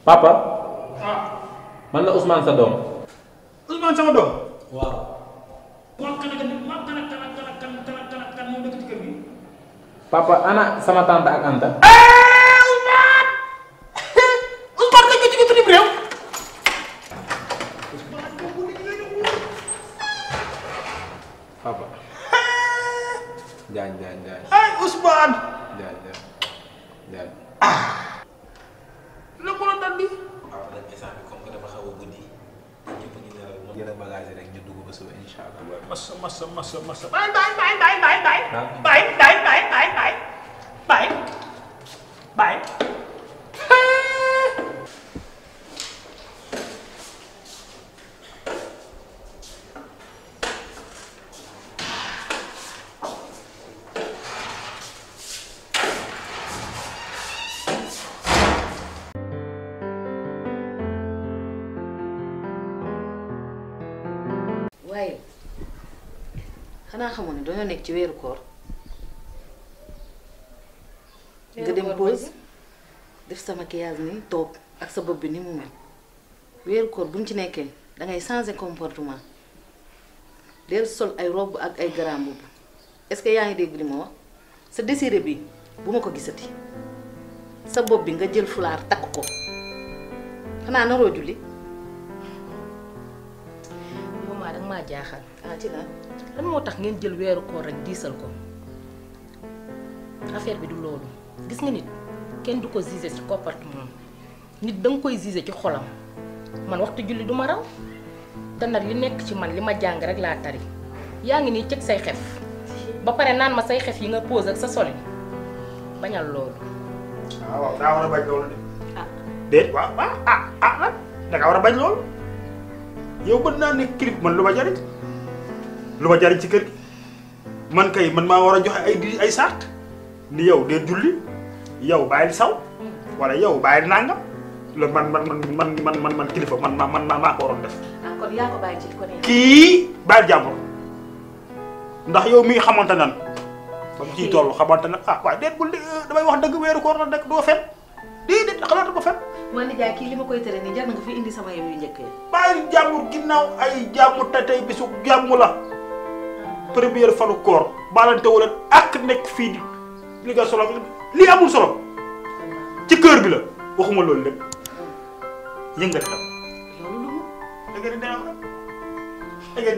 papa. ah. man la Ousmane sa doom. Ousmane sama doom. waaw. waaw kan moo dëkk ci kër gi. papa ana sama tante ak Anta. Ousmane. Ousmane kañ nga jóge bitim réew. papa. Jaañ. ay Ousmane. Jaañ. la ko la dal bi. waaw dañ instant bi comme que dafa xaw a guddi ñëpp ñu nelaw ma jël bagage rek ñu dugg ba suba incha allah. massa. Bye. waaye xanaa xamoon ne dañoo nekk ci weeru koor nga dem pause def sa maquillage ni toog ak sa bopp bi ni mu mel weeru koor buñ ci nekkee dangay changer comportement del sol ay robe ak ay grand boubou est-ce que yaa ngi dégg li ma wax sa désiré bi bu ma ko gisati sa bopp bi nga jël fulaar takk ko xanaa naroo julli. maman danga maa jaaxal. ah ci lan moo tax ngeen jël weeru koor rek diisal ko affaire bi du loolu gis nga nit kenn du ko juger ci comportement nit danga koy juger ci xolam man waxtu julli du ma raw te nag li nekk ci man li ma jàng rek laa tari yaa ngi nii cëg say xef ba pare naan ma say xef yi nga pose ak sa solin bañal loolu. waaw daa war a bañ loolu de. ah déet waaw da nga war a bañ loolu yow mën naa nekk kilif man lu ma jariñ ci kër gi man kay man maa war a joxe ay sart ni yow dee julli yow bàyyil saw wala yow bàyyil nangam loolu man kilifa man maa ko waroon def. ah kon yaa ko bàyyi ci ko neex. kii bàyyil jàmbur ndax yow mi xamante nan ba mu ciy toll xamante na ah waaye déet bul damay wax dëgg weeru koor la rek doo fen déedéet xalaatu ko fen. man nijaay kii li ma koy tere nii jar na nga fi indi sama yow yu njëkk yi. bàyyil jàmbur ginnaaw ay jàmbur te tey bisu jàmm la première fanu koor baalante wala ak nekk fii di li nga solo lii amul solo ci kër bi la waxuma loolu lépp yëngal xam loolu lu mu. da ngeen di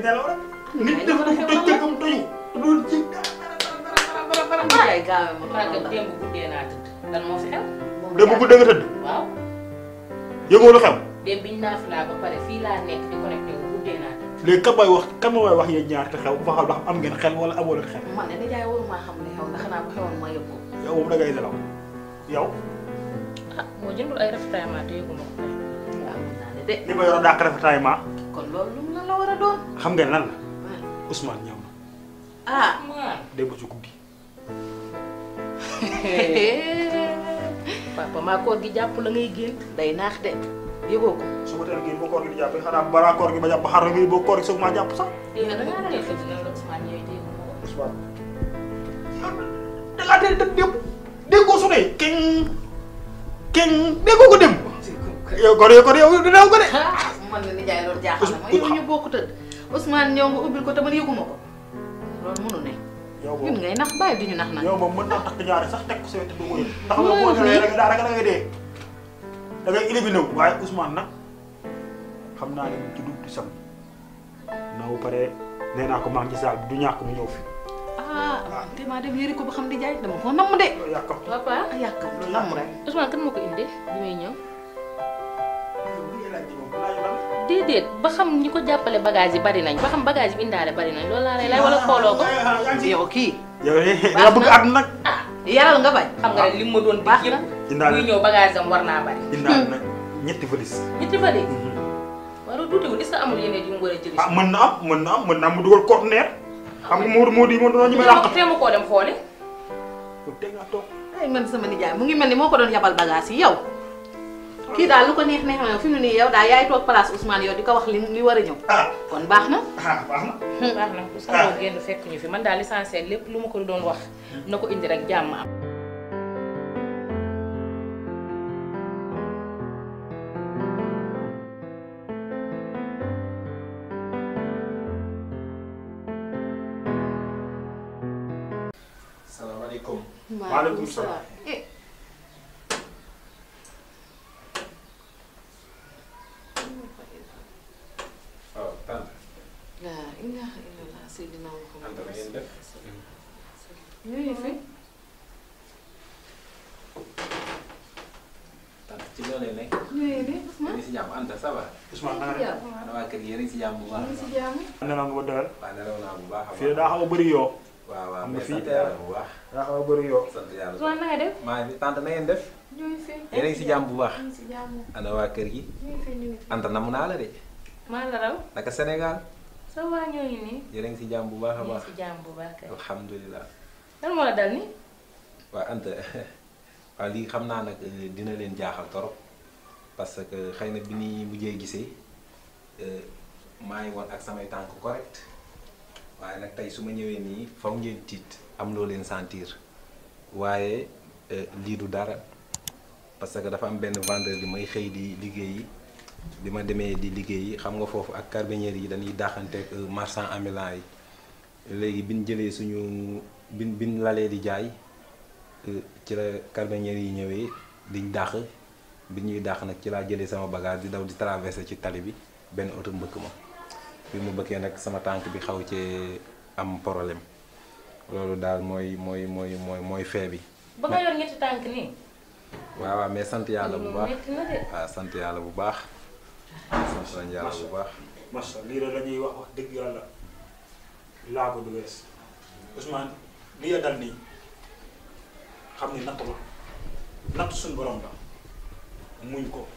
nelaw rek nit def ko toj jëkkam toju loolu ci dara nijaay gaawe ma parce que démb guddee naa tëdd lan moo fi xew. démb bu dëgg tëdd waaw yëngoo lu xew démb biñ naa fi laa ba pare fii laa nekk di connecté wu guddee naa tëdd. léegi kan mooy wax yéen ñaar te xew ba xam ndax am ngeen xel wala amoo leen xel man de nijaay waruma xam li xew ndax xanaa bu xewoon ma yëg ko. yow moom da ngay nelaw yow ah moo jëndul ay ravitaillement te yëguma ko tey. waaw mën naa ne de. li ma yor dàq ravitaillement kon loolu lu mu lan la war a doon. xam ngeen lan la Ousmane ñëw na ah. démb ci guddi papa maa koor gi jàpp la ngay génn. day naax de yëgoo ko. su ma teel génn ba koor gi di jàpp xanaa balaa koor gi ba jàpp xar gi ba koor gi soog maa jàpp sax yow da ngaa ragal xëy na la Ousmane ñëwee dégg nga ko. Ousmane yow da ngaa teel dëgg démb déggoo su ne kenn déggoo ko démb yow dina ko de man la nijaay loolu jaaxal na ma yow ñu bokk tëdd Ousmane ñëw nga ubbil ko te man yëguma ko loolu mënu ne. yow ñun ngay nax bàyyi di ñu nax nag. yow moom mën naa takk ñaari sax teg ko sa wet du ko yëg ndax yow boo ñëwee rek daa rek da ngay dee da ngay éliminé wu waaye Ousmane nag xam naa ne moom ci dugub di sam naa bu pare nee naa ko maa ngi ci saal bi du ñàkk mu ñëw fi. ah te maa dem yëri ko ba xam di jaay dama ko namm de. loolu yàkkam papa ah yàkkam lu namm rek. Ousmane kan moo ko indi bi muy ñëw. déedéet ba xam ñi ko jàppale bagage yi bari nañ ba xam bagage bi indaale bari nañ loolu laa lay wala xooloo ko. yow kii. yow da bëgg àdduna nag. ah yaral nga bañ. xam nga ne li ma doon baax dégg na. yëpp. indaale muy ñëw bagage am war naa bari. indaale nag ñetti valise. ñetti fa de. wala tuutiwul est-ce que amul yeneen yu mu war a jëli. ah mën na am mu dugal conteneur. xam nga moo di mën doon ñu may làq. te ma koo dem xooli. teg nga toog. ay man sama nijaay mu ngi mel ni moo ko doon yabal bagage yi yow. kii daal lu ko neex neex na fi mu ne nii yow daal yaay toog place Ousmane yow di ko wax li war a ñëw. kon baax na. baax na. baax na ku sañoo génn fekk ñu fi man daal l'essentiel lépp lu ma ko doon wax na ko indi rek jàmm am. asalaamaaleykum. Waaleykum salaam. waaw tante. laa ilaaha illallah Seydina Muhammad. Anta na ngeen def. ñooñu fi. tante ci loolu nekk. ñooñu de yéen a ngi si jàmm Anta ça va. Ousmane nanga def. ana waa kër gi yéen a ngi si jàmm bu baax. si jàmm. nelaw nga ba doyal. waaw nelaw naa bu baax a baax. fii daa xaw a bëri yoo. waaw waaw xam nga mais fii sant yàlla bu baax. daa xaw a bëri yoo. sant yàlla bu Ousmane na nga def. maa ngi tante na ngeen def. ñooñu fi. yéen a ngi si jàmm bu baax. ñu ngi si jàmm. ana waa kër gi. ñooñu fi ñu ngi fi. Anta namu naa la de. maa la raw naka Sénégal. sa waa ñooñu nii yéen a ngi si jàmm bu baax a ñu ngi baax. si jàmm bu baax kay alhamdulilah. lan moo la dal ni waaw Anta waaw lii xam naa nag dina leen jaaxal torop parce que xëy na bi ni mujjee gisee maa ngi woon ak samay tànk correct waaye nag tey su ma ñëwee nii faw ngeen tiit am loo leen sentir waaye lii du dara parce que dafa am benn vendredi may xëy di liggéeyi bi ma demee di liggéeyi xam nga foofu ak carabinieri yi dañuy daaxanteeg marchand ambulant yi léegi bi ñu jëlee suñu bin lalee di jaay ci la carabinieri yi ñëwee diñ dàq bi ñuy dàq nag ci laa jëlee sama bagage di daw di traversé ci tali bi benn oto mbëkk ma bi mu bëkkee nag sama tànk bi xaw cee am problème loolu daal mooy fee bi. ba nga yor ñetti tànk nii waaw waaw mais sant yàlla bu baax metti na de waaw sant yàlla bu baax sant nañ yàlla bu baax. Massa lii la ñuy wax dëgg yàlla laa ko du wees Ousmane li ya dal nii xam ni natt la natt suñu borom la muñ ko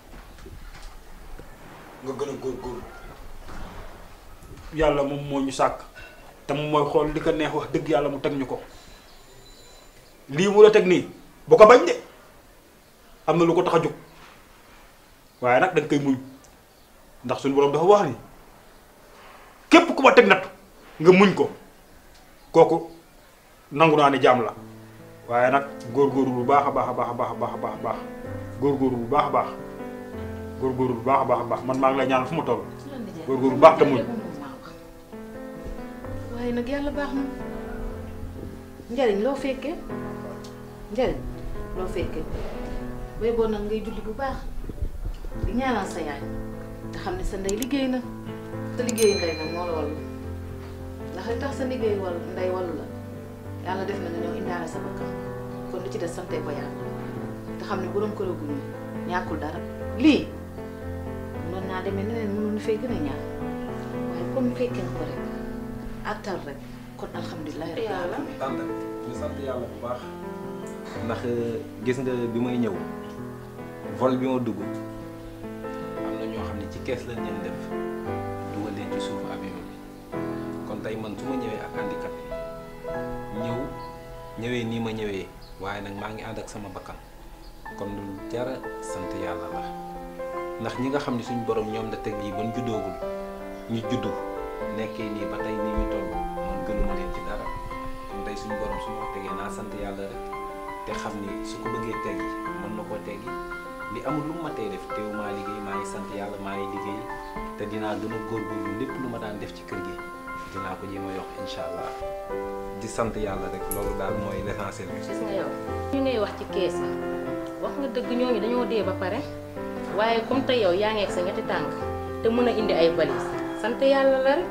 nga gën a góorgóorlu yàlla moom moo ñu sàkk te moom mooy xool li ko neex wax dëgg yàlla mu teg ñu ko lii mu la teg nii bu ko bañ de am na lu ko tax a jóg waaye nag da nga koy muñ ndax suñu borom dafa wax ni képp ku ma teg natt nga muñ ko kooku nangu naa ne jaam la waaye nag góorgóorlu bu baax a baax a baax a baax a baax a baax a baax góorgóorlu bu baax a baax góorgóorlu bu baax a baax a baax man maa ngi lay ñaan fu ma toll góorgóorlu bu baax te muñ waaye nag yàlla baax na njariñ loo fekkee njariñ loo fekkee bay boo nag ngay julli bu baax di ñaanal sa yaay te xam ne sa ndey liggéey na sa liggéeyu ndey nag moo la wallu ndax li tax sa liggéeyu wàll ndey wallu la yàlla def na nga ñëw indaale sa bakkan kon lu ci des sante ko yàlla te xam ne borom kër gu ñu ñàkkul dara lii noonu naa demee neneen mënoon na fay gën a ñaan waaye comme fekkee nga ko rek attal rek kon alhamdulilah yàlla tante ñu sant yàlla bu baax ndax gis nga bi may ñëw vol bi ma dugg am na ñoo xam ne ci kees lañ leen def dugal leen ci suuf avion bi kon tey man su ma ñëwee ak handicap yi ñëwee nii ma ñëwee waaye nag maa ngi ànd ak sama bakkan kon lu jara sant yàlla la ndax ñi nga xam ne suñu borom ñoom la teg lii ban juddoogul ñu juddu nekkee nii ba tey nii ñu toll man gënuma leen ci dara kon tey suñu borom su ma tegee naa sant yàlla rek te xam ni su ko bëggee teggi mën na koo teggi li amul lu ma tey def teew maa liggéey maa ngi sant yàlla maa ngi liggéey te dinaa gën a góorgóorlu lépp lu ma daan def ci kër gi dinaa ko jéem a yokk incha allah di sant yàlla rek loolu daal mooy l'essentiel bi. gis nga yow ñu ngay wax ci kees yi wax nga dëgg ñooñu dañoo dee ba pare waaye comme te yow yaa ngi ak sa ñetti tànk te mën a indi ay valise sant yàlla la rek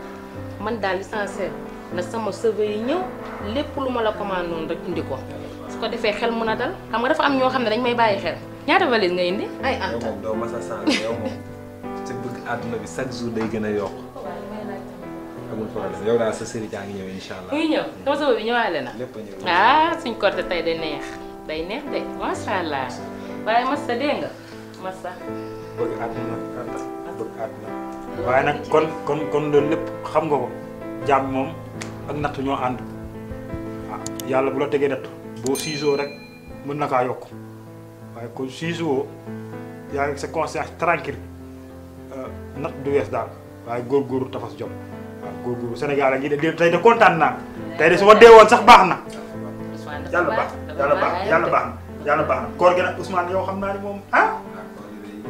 man daal l'essentiel na sama cheveux yi ñëw lépp lu ma la commande noonu rek indi ko su ko defee xel mën a dal xam nga dafa am ñoo xam ne dañ may bàyyi xel ñaata valise nga indi ay yow anta moom doo mas a changé yow moom sa bëgg àdduna bi chaque jour day gën a yokk amul problème yow daal sa sëriñ jaa ngi ñëw incha allah. muy ñëw sama cheveux bi ñëwaale na lépp a ñëw. ah suñ korte tey day neex de macha allah waaye massa dégg nga massa bëgg àdduna bëgg àdduna waaye nag kon loolu lépp xam nga ko jàmm moom ak natt ñoo ànd ah yàlla bu la tegee natt boo siisoo rek mën na kaa yokk waaye kon siisoo yaa ngi sa conscience tranquille natt du wees daal waaye góorgóorlu tafas jom waaw góorgóorlu Sénégal a ngi de tey de kontaan naa tey de su ma deewoon sax baax na yàlla baax yàlla baax yàlla baax na yàlla baax na koor gi nag Ousmane yow xam naa ni moom ah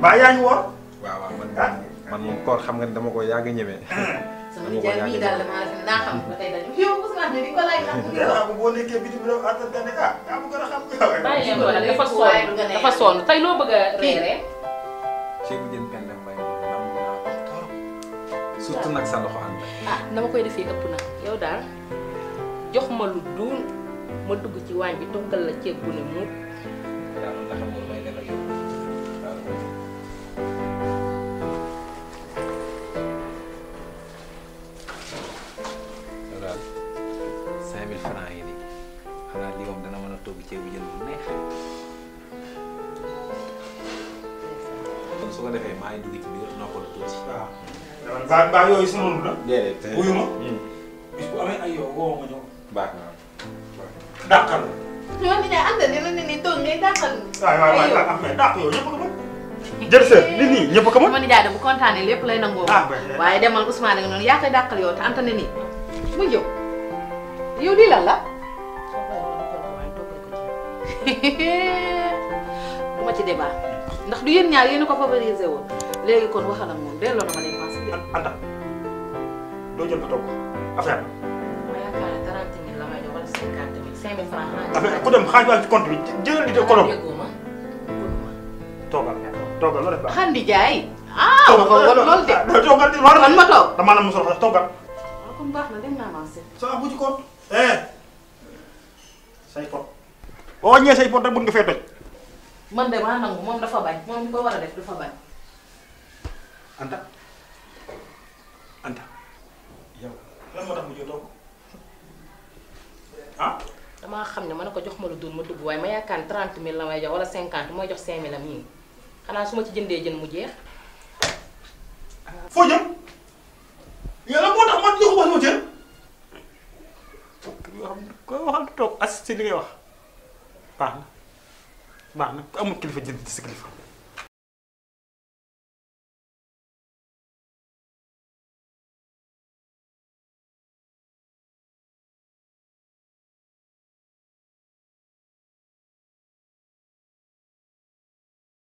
baa yaa ngi woor waaw man moom koor xam nga ni dama ko yàgg ñemee. sama nijaay mii daal damaa naa xam ba tey dañu yow Ousmane ne di ko laaj xam nga. yaa bu boo nekkee bitim réew àttan ne ah yaa bu gën a xam. bàyyi leen ko nag dafa sonn tey loo bëgg a reeree. ceebu jën pende mbay nam naa ko torop surtout nag sa loxo ànd. ah na ma koy defee ëpp na yow daal jox ma lu duun ma dugg ci waañ bi toggal la ceeb bu ne mu. daal nga xam ne may def ak yow daal 5000 francs yi nii xanaa lii moom dana mën a togg ceebu jën bu neex. kon su ko defee maa ngi dugg ci biir noppalu tuuti. waaw baa yooyu si noonu la. déedéet. wuyu ma. bis bu amee ay yow woo ma ñëw. baax na. dàqal la. ñoo ni ante dina ne ni toog ngay dàqal. waay mais dàq yow ñëpp ko mën. jël sa nit ñi ñëpp ko mën. ma nijaay de bu kontaanee lépp lay nangoo. waaye demal Ousmane nga noonu yaa koy dàqal yow te ante ne nii mu jëw yow lii lan la. du ma ci débat ndax du yéen ñaar yéen a ko favoriser woon léegi kon waxal ak moom delloo na ma leen pensé bi. Anta doo jël ko toog affaire ma yaakaar ne 30 000 la may jox wala 50 000 5 000 francs. affaire ku dem xaaj waa ci compte bi jëlal di ko doon. déggoo ma toogal loo def baax. xandi jaay. ah ma ko woon loolu de. toogal man ma toog. damaa la mosoo wax toogal. waaw kon baax na dem naa avancé. saa bu ci compte. say pot. boo wàññee say pot rek mën nga fee toj. man de maa nangu moom dafa bañ moom mi ko war a def dafa bañ. Anta yow lan moo tax mu jotoo ko ah. damaa xam ne ma ne ko jox ma lu dul ma dugg waaye ma yaakaar ne 30 000 la may jox wala 50 mooy jox 5 000 am yi xanaa su ma ci jëndee jën mu jeex. foo jëm yow la moo tax man joxu ma sama jën. yoo xam ne koy waxal toog assisté li ngay wax baax na amul kilifa jënd ci sa kilifa.